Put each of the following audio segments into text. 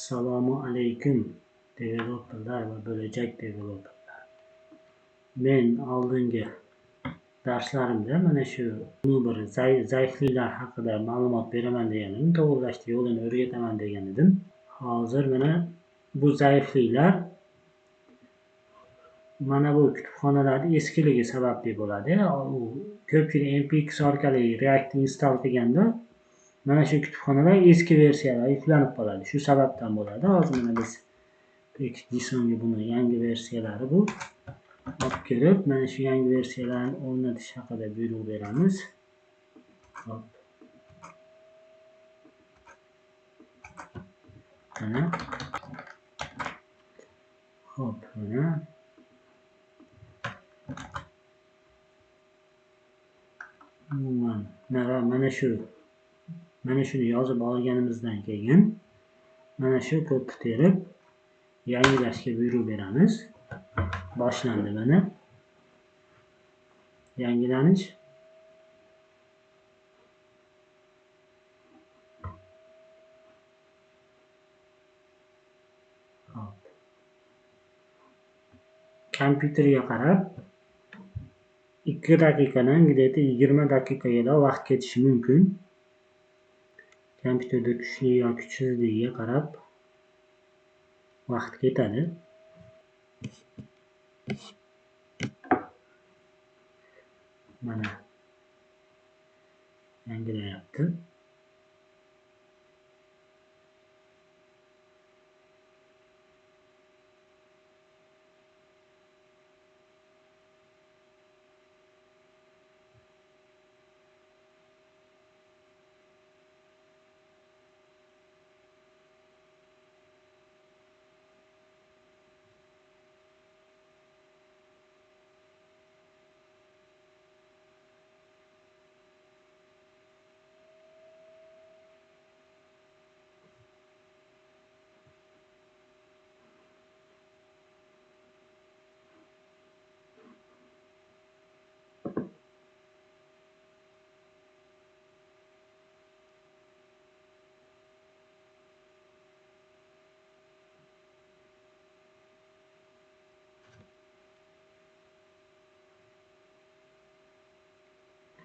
Assalomu alaykum developerlar va bo'lajak developerlar. Men oldingi darslarimda mana shu bir zaifliklar haqida ma'lumot beraman degan edim, to'g'rilashni yo'lini o'rgataman degan edim. Hozir mana bu zaifliklar mana bu kutubxonalarning eskiligi sababli bo'ladi. U ko'pchilik npx orqali React install qilganda mana shu kutubxonalar eski versiyalar yuklanib qoladi. Shu sababdan bo'ladi. Hozir mana biz package.jsonga buni yangi versiyalari bu olib kelib, mana shu yangi versiyalarni o'rnatish haqida buyruq beramiz. Hop. Mana. Hop, mana. Umuman, mana shuni yozib olganimizdan keyin mana shu kodni terib yangilashga buyruq beramiz. Boshlandi mana yangilanish. Hop. Kompyuterga qarab 2 daqiqadan где-то 20 daqiqagacha vaqt ketishi mumkin. Kompyuterda kuchli yo kuchsizligiga qarab vaqt ketadi. Mana yangilayapti.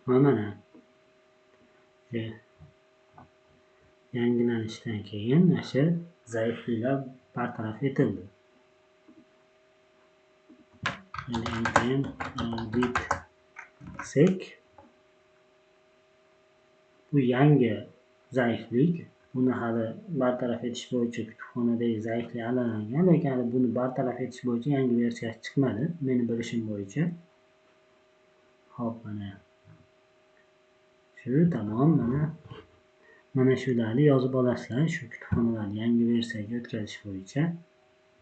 Mana yangilanishdan keyin o'sha zaifliklar bartaraf etildi. Endi npm audit qilsak, bu yangi zaiflik. Buni hali bartaraf etish bo'yicha kutubxonadagi zaiflik aniqlangan, lekin hali buni bartaraf etish bo'yicha yangi versiyasi chiqmadi, meni bilishim bo'yicha. Hop, mana shu tamom, mana shularni yozib olasizlar, shu kutubxonalarni yangi versiyaga o'tkazish bo'yicha.